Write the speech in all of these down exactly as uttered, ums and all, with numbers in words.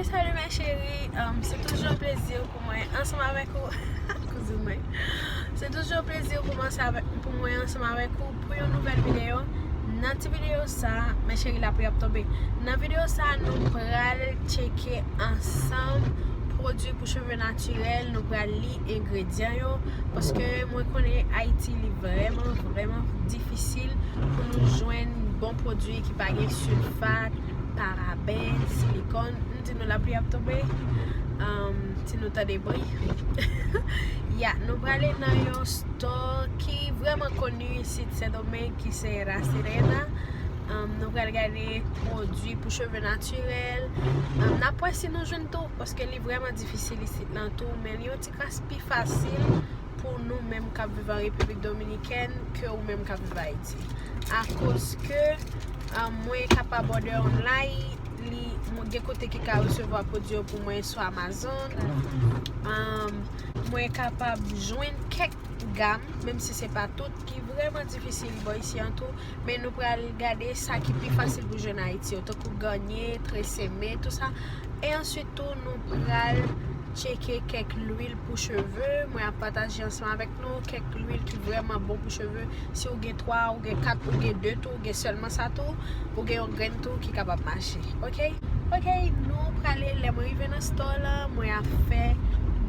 Salut mes chéris, um, se toujou yon plezi pou mwen ansanm avèk ou. Kouzin mwen. Se toujou yon plezi pou mwen, pou mwen ansanm avèk ou pou yon nouvèl videyo. Nan ti videyo sa, mes chéris, lapli ap tonbe. Nan videyo sa, nou pral tcheke ansanm pwodui pou cheve natirèl, nou pral li engredyan yo, paske mwen konnen Ayiti li vrèman, vrèman difisil pou nou jwenn bon pwodui ki pa gen silfat, paraben, silikòn. M di nou lapli ap tonbe. Um, si nou tande bri. Ya, nou prale nan yon store ki vrèman koni isit Sendomeng, ki se La Sirena. Um, nou pral gade pwodui pou cheve natirèl. Um, n ap wè si nou jwenn tou, paske li vrèman difisil isit lan tou, men li yon ti kras pi fasil pou nou menm k ap viv an Repiblik Dominikèn ke ou menm k ap viv Ayiti. Akoz ke, um, mwen kapab order online, li, mwen gen kote ki ka resevwa pwodui yo pou mwen sou Amazon. Um, mwen kapab jwenn kèk gam, menm si se pa tout, ki vrèman difisil bò isi an tou. Men nou pral gade sa ki pi fasil pou jwenn Ayiti yo, tankou ganye, treseme, tou sa. E answit tou, nou pral tcheke kèk lwil pou cheve. Mwen ap pataje ansanm avèk nou kèk lwil ki vrèman bon pou cheve. Si w gen twa, ou gen kat, ou gen de tou, ou gen sèlman sa tou, ou gen yon grenn tou ki kapab mache. Oke? Oke, nou prale, lè mwen rive nan store la, mwen ap fè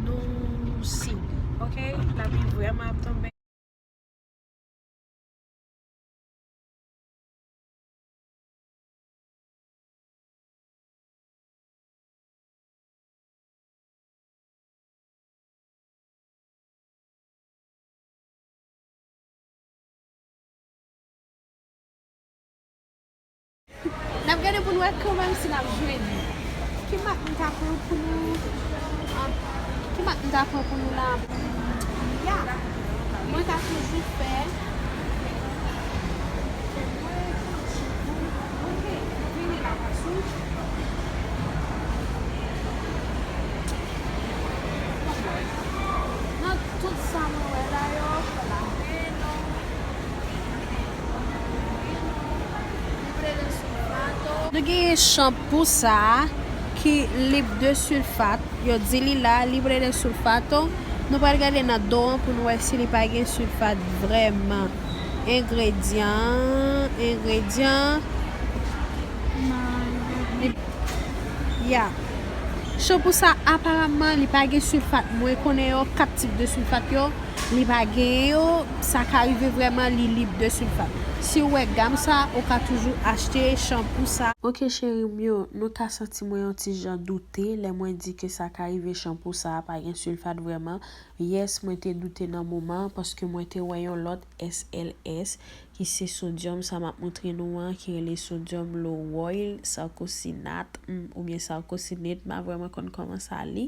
nou siy. Oke? Lapli vrèman ap tonbe. N ap gade pou n wè kanmenm si n ap jwenn. Ki mak m ta pran pou nou? Ah, ki mak m ta pran pou nou la? Ya. Mwen ka toujou fè. Ok, vini la, Pasou. Nan tout sa mwen wè la yo, fè la veno. Nou genyen chanpou sa a ki lib de silfat. Yo di li la, libre de sulfato. Nou pral gade nan do an pou nou wè si li pa gen silfat vrèman. Engredyan, engredyan. Ya. Chanpou sa, aparamman, li pa gen silfat. Mwen konnen yo kat tip de silfat yo. Li pa genyen yo, sa ka rive vrèman li lib de silfat. Si w wè gam sa, ou ka toujou achte chanpou sa. Ok, cheri m yo, nou ka santi mwen yon ti jan doute lè mwen di ke sa ka rive chanpou sa a pa gen silfat vrèman. Yes, mwen te doute nan moman an, paske mwen te wè yon lòt S L S ki se sodyòm, sa m ap montre nou an, ki rele sodyòm lauryl sarcosinate, mm, oubyen sarcosinate, m pa vrèman konn kòman sa li.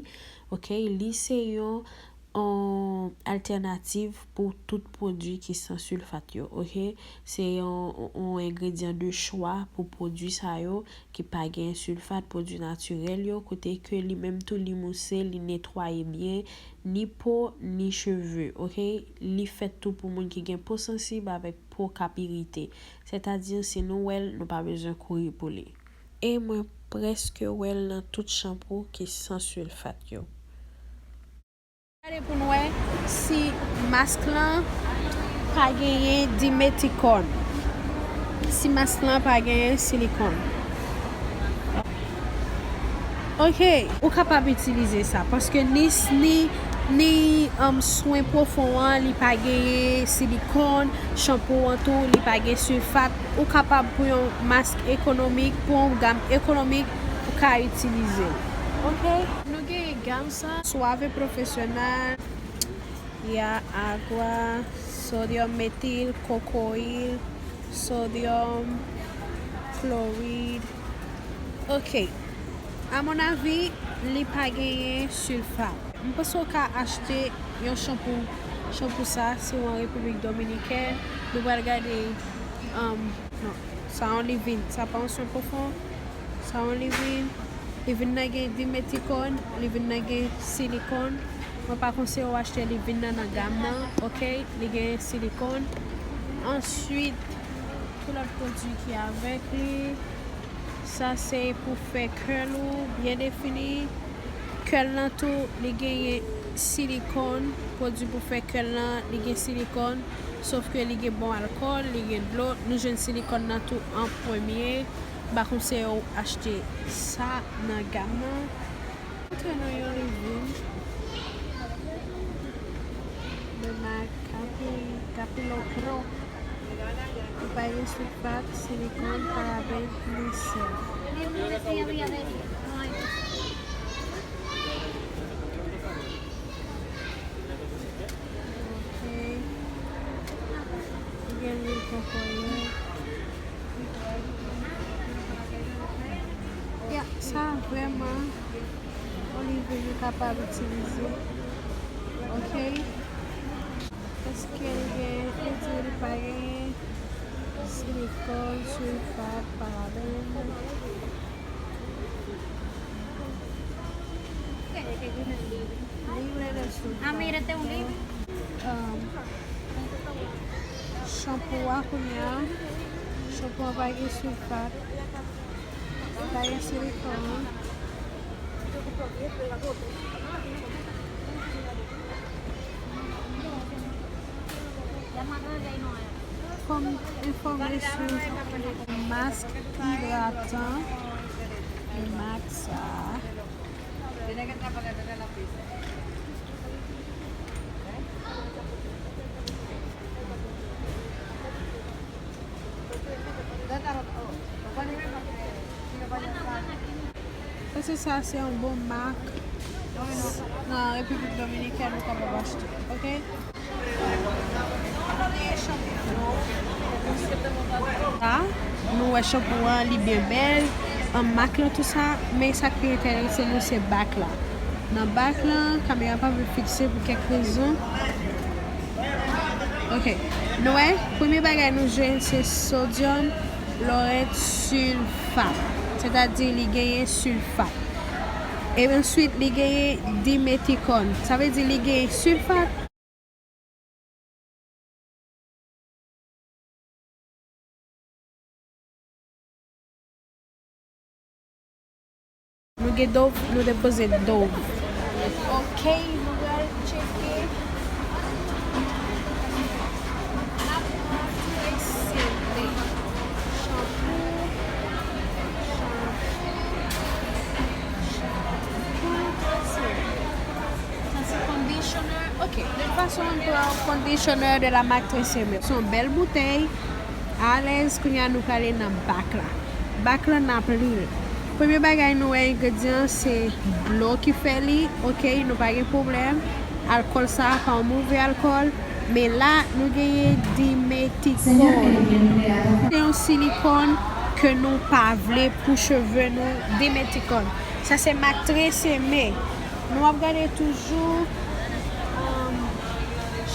Ok, li se yon, yon altènativ pou tout pwodui ki san silfat yo, ok? Se yon, yon engredyan de chwa pou pwodui sa yo ki pa gen silfat, pwodui natirèl yo, kote ke li menm tou li mouse, li netwaye byen, ni po, ni cheve, ok? Li fèt tou pou moun ki gen po sansib avèk po k ap irite. Sètadi, si nou wè l, nou pa bezwen kouri pou li. E mwen prèske wè l nan tout chanpou ki san silfat yo. Gade pou n wè si mask lan pa genyen dimetikòn. Si mask lan pa genyen silikòn. Ok, ou kapab itilize sa, paske ni, ni, ni, um, swen pwofon an, li pa genyen silikòn, chanpou an tou, li pa gen silfat. Ou kapab pou yon mask ekonomik, pou yon gam ekonomik, ou ka itilize l. Ok? Nou genyen gam sa, Suave Profesional, ya agwa, sodyòm metil, kokoyil, sodyòm klorid. Ok. A mon avi, li pa genyen silfat. M panse w ka achte yon chanpou, chanpou sa, si w an Repiblik Dominikèn. Nou pral gade, um, non, sa yon livin, sa pa yon swen pwofon. Sa yon livin. Livin nan gen dimetikòn, livin nan gen silikòn. Mwen pa konseye w achte livin nan nan gam nan, ok? Li gen silikòn. Answit, ki lòt pwodui ki avèk li? Sa se pou fè curl ou byen defini. Curl lan tou, li genyen silikòn. Pwodui pou fè curl lan, li gen silikòn. Sof ke li gen bon alkòl, li gen dlo. Nou jwenn silikòn nan tou an premye. M pa konseye w achte sa nan gam nan. Montre nou yon livin de mak Capi-, Capilotro. Li pa gen silfat, silikòn, paraben, glisèl. Ok. Gen lwil kokoye. Ya, sa vrèman yon livin nou kapab itilize. Ok. Èske l gen, li di li pa gen silikòn, silfat, paraben? Libre de sulfato. Ah, mira, este es un living. Um, shampoo a kounye a. Shampoo a pa gen sulfat. Pa gen silikòn. Fò m enfòme sou mask idratan. Mask sa. Paske sa se yon bon mak nan Repiblik Dominikèn ou kapab achte, ok? Sa, nou wè shampoo an, li byen bèl. An mak lan, tou sa, men sa k pi enterese nou, se bak la. Nan bak lan, kamera pa vle fikse pou kèk rezon. Ok. Nou wè, premye bagay nou jwenn se sodium lauryl sulfate, sètadi li genyen silfat. E answit, li genyen dimetikòn. Sa vle di li genyen silfat. Nou gen Dove, nou te poze Dove. Ok, nou pral tcheke. N ap pran trese de shampoo, shampoo, shampoo, trese. Sa se conditioner. Ok, de tout fason, nou pran conditioner de la marque Tresemme. Se yon bèl boutèy. Alèz, kounye a nou prale nan bak la. Bak la n ap li l. Premye bagay nou wè engredyan se dlo ki fè li, ok, nou pa gen pwoblèm. Alkòl sa a pa yon move alkòl, men la nou genyen dimetikòn. Se yon silikòn ke nou pa vle pou cheve nou, dimetikòn. Sa se mak Tresemme. Nou ap gade toujou, um,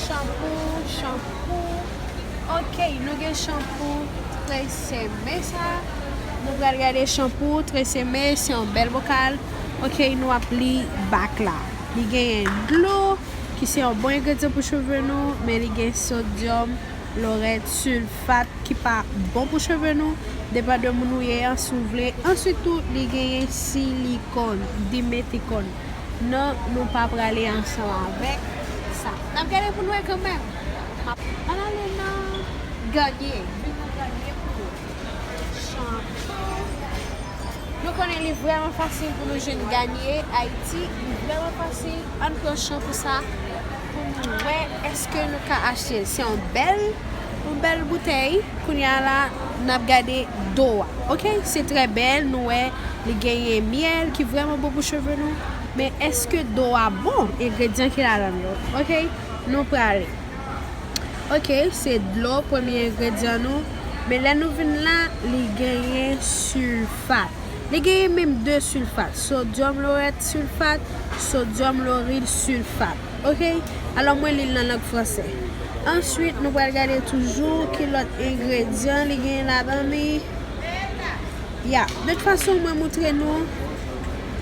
shampoo, shampoo. Ok, nou gen shampoo Tresemme sa. Nou pral gade shampoo Tresemme, se yon bèl bokal. Ok, nou ap li bak la. Li genyen dlo, ki se yon bon engredyan pou cheve nou, men li gen sodium lauryl sulfate ki pa bon pou cheve nou, depann de moun ou ye an, si w vle. Answit tou, li genyen silikòn, dimetikòn. Non, nou pa prale ansanm avèk sa. N ap gade pou n wè kanmenm. Ann ale nan Garnier. Vin nan Garnier pou nou. Shampoo. Nou konnen li vrèman fasil pou nou jwenn Garnier Ayiti. Li vrèman fasil. Ann pran shampoo sa pou nou wè èske nou ka achte l. Se yon bèl, yon bèl boutèy. Kounye a la, n ap gade do a. Ok? Se trè bèl. Nou wè li genyen myèl ki vrèman bon pou cheve nou. Men èske do a bon? Engredyan ki ladan l yo. Ok? Nou prale. Ok, se dlo, premye engredyan nou. Men lè nou vin la, li genyen silfat. Li genyen menm de silfat, sodium lauryl sulfate, sodium lauryl sulfate. Ok? Alò, mwen li l nan lang fransè. Answit, nou pral gade toujou ki lòt engredyan li genyen ladan li. Ya, de tout fason, mwen moutre nou,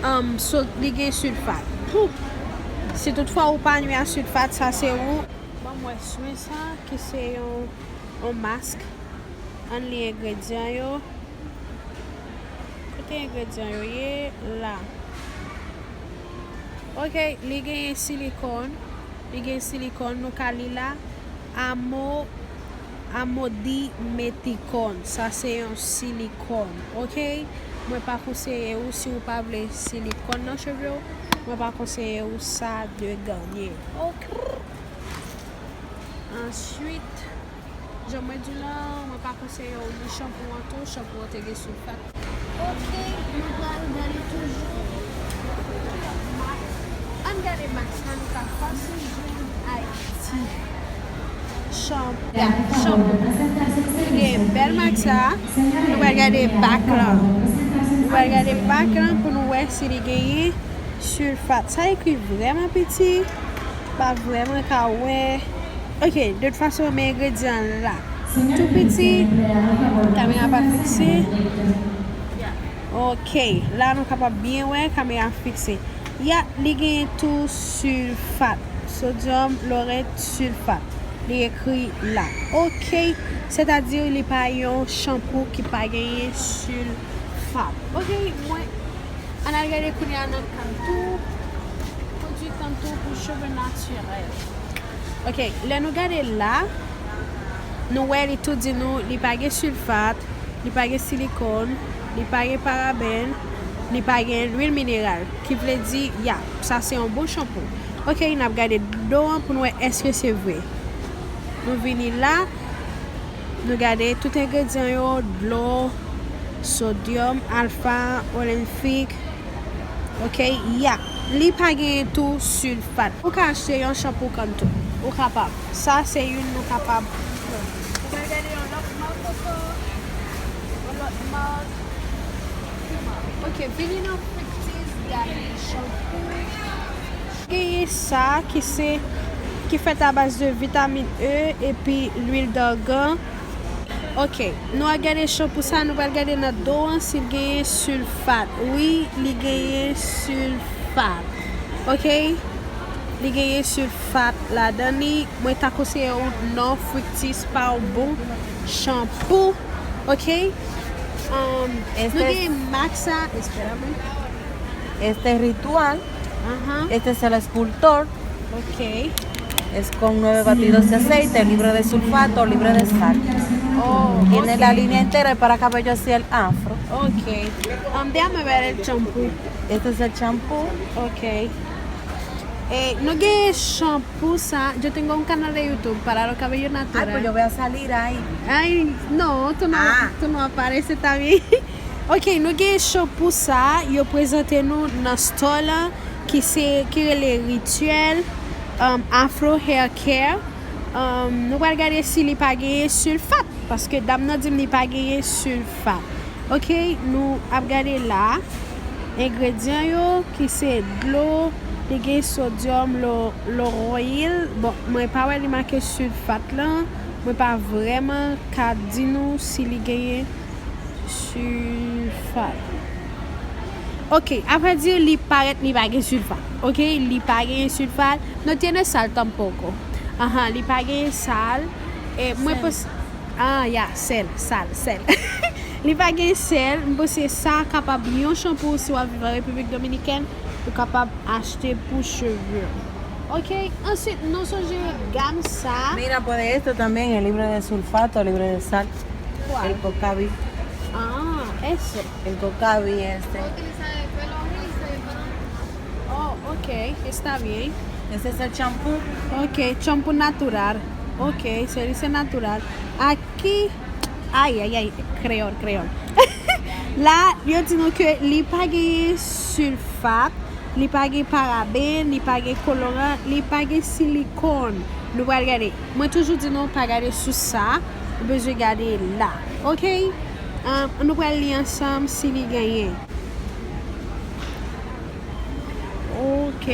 um, so, li gen silfat. Pou, si toutfwa ou pa nwi a silfat, sa se ou. Ban m wè swen sa, ki se yon, yon mask. Ann li engredyan yo. Ki engredyan yo ye la? Ok, li genyen silikòn. Li gen silikòn, nou ka li la. Amo, amodimetikòn. Sa se yon silikòn, ok? Mwen pa konseye ou, si ou pa vle silikòn nan cheve w, mwen pa konseye ou sa de ganye. Ok. Answit, jan mwen di w lan, mwen pa konseye ou ni chanpou an tou, chanpou an te gen silfat. Ok, nou pral gade toujou. Ann gade mak sa nou ka fasil jwenn Ayiti. Chanpou. Chanpou. Li gen bèl mak sa. Nou pral gade bak lan. Nou pral gade bak lan pou nou wè si li genyen silfat. Sa ekri vrèman piti. Pa vrèman ka wè. Ok, de tout fason, men engredyan la. Tou piti, kamera pa fikse. Ok, la nou kapab byen wè, kamera fikse. Ya, li genyen tou silfat, sodium lauryl sulfate. Li ekri la. Ok, sètadi li pa yon chanpou ki pa genyen silfat. Ok, mwen, ann al gade kounye a nan Cantu, pwodui Cantu pou cheve natirèl. Ok, lè nou gade la, nou wè li tou di nou li pa gen silfat, li pa gen silikòn, li pa gen paraben, li pa gen lwil mineral, ki vle di, ya, sa se yon bon chanpou. Ok, n ap gade do an pou n wè èske se vre. Nou vini la, nou gade tout engredyan yo, dlo, sodyòm, alfa, olenfik. Ok, ya. Li pa genyen tou silfat. Ou ka achte yon chanpou Cantu. Ou kapab. Sa se youn nou kapab pran. Ou ka gade yon lòt mak ankò. Yon lòt mak. Ok, vini nan Fructis gade chanpou. Genyen sa ki se, ki fèt a baz de vitamin E epi lwil d'argan. Ok, nou a gade chanpou sa, nou pral gade nan do an si l genyen silfat. Wi, li genyen silfat. Ok? Li genyen silfat ladan li. Mwen ta konseye ou non, Fructis pa yon bon chanpou. Ok? Um, nou genyen mak sa, espérame. Este es ritual. Ajá. Este es el escultor. Ok. Es con nueve batidos de aceite, libre de sulfato, libre de sal. Oh, tiene la línea entera para cabello así el afro. Ok. Um, déjame ver el champú. Este es el champú. Ok. Eh, no que shampoo sa, yo tengo un canal de YouTube para los cabellos naturales. Ay, pues yo voy a salir ahí. Ay, no, tú no, ah, tú no apareces también. Ok, nou gen chanpou sa, yo prezante nou nan store la, ki se, ki rele Rituel, um, Afro Hair Care. Um, nou pral gade si li pa genyen silfat, paske dam nan di m li pa genyen silfat. Ok, nou ap gade la. Engredyan yo, ki se dlo, li gen sodyòm lo-, loroyil. Bon, mwen pa wè li make silfat lan. Mwen pa vrèman ka di nou si li genyen silfat. Ok, a vrè di, li parèt li pa gen silfat. Ok, li pa gen silfat. No tiene sal tampoco. Ahan, li pa gen sal. E mwen panse, ah, ya, sèl, sal, sèl. Li pa gen sèl. M panse sa kapab yon chanpou si w ap viv an Repiblik Dominikèn, ou kapab achte pou cheve. Ok, answit, nou sonje gam sa. Mira, pues de esto también, el libre de sulfato, libre de sal. ¿Cuál? El Cocabi. Ah, eso. El Cocabi este. Oh, ok, está bien. Ese es el champú. Ok, champú natural. Ok, se dice natural. Aquí, ay, ay, ay, kreyòl, kreyòl. La, yo di nou ke li pa gen silfat, li pa gen paraben, li pa gen koloran, li pa gen silikòn. Nou pral gade. Mwen toujou di nou pa gade sou sa, ou bezwen gade la. Ok? Ah, nou pral li ansanm si li genyen. Ok.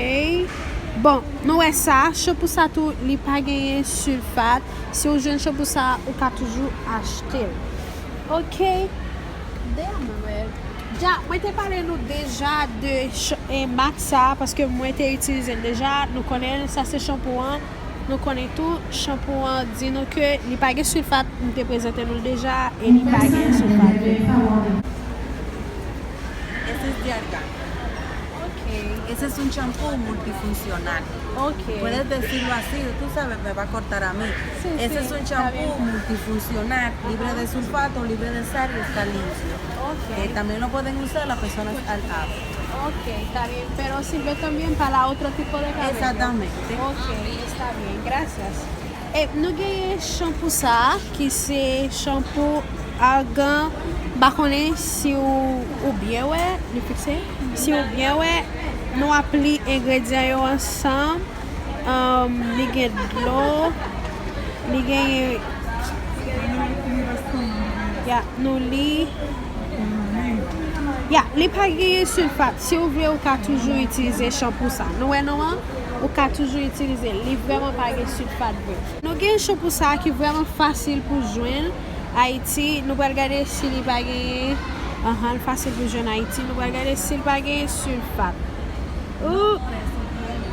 Bon, nou wè sa, chanpou sa tou, li pa genyen silfat. Si w jwenn chanpou sa, ou ka toujou achte l. Ok. Damn, man. Ja, mwen te pale nou deja de ch-, e, mak sa, paske mwen te itilize l deja. Nou konnen l, sa se chanpou an. Nou konnen tou, chanpou an di nou ke li pa gen silfat. M te prezante nou l deja, e li pa gen silfat. Argan. Ok. Ese es un champú multifuncional. Ok. Puedes decirlo así, tú sabes, me va a cortar a mí. Sí, Ese sí, es un está champú bien. Multifuncional, libre de sulfato, libre de sal y está limpio. Ok. Eh, también lo pueden usar las personas al agua. Ok, está bien. Pero sirve también para otro tipo de cabello. Exactamente. Ok, está bien. Gracias. E nou genyen chanpou sa a, ki se chanpou argan. M pa konnen si w, ou byen wè, li fikse. Si w byen wè, nou ap li engredyan yo ansanm. Um, li gen dlo, li gen Ya, nou li. Ya, li pa genyen silfat. Si w vle, ou ka toujou itilize chanpou sa. Nou wè non an? Ou ka toujou itilize. Li vrèman pa gen silfat vre. Nou gen chanpou sa ki vrèman fasil pou jwenn Ayiti. Nou pral gade si li pa genyen. Anhan, l fasil pou jwenn Ayiti. Nou pral gade si l pa genyen silfat. Ou,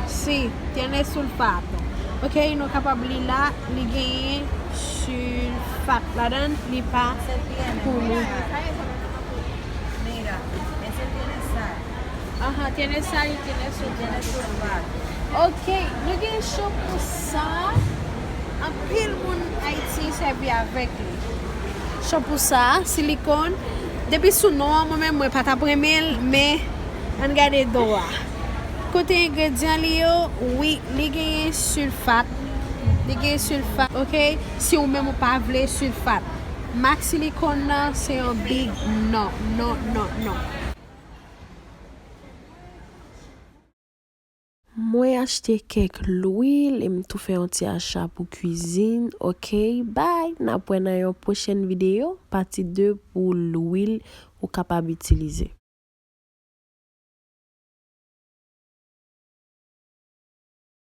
si, tiene sulfato. Ok, nou kapab li la, li genyen silfat ladan, li pa pou nou. Mira, ese tiene sal. Aha, tiene sal y tiene sulfato. Tiene sulfato. Ok, nou gen chanpou sa. Anpil moun Ayiti sèvi avèk li. Chanpou sa, silikòn. Depi sou non an, mwen menm, mwen pa t ap renmen l, men ann gade do a. Kote engredyan li yo, wi, li genyen silfat. Li genyen silfat, ok? Si ou menm ou pa vle silfat. Mak silikòn nan, se yon big non, non, non, non. Mwen achte kèk lwil e m tou fè yon ti acha pou kwizin. Ok, bye! N ap wè nan yon pwochèn videyo, pati de pou lwil ou kapab itilize.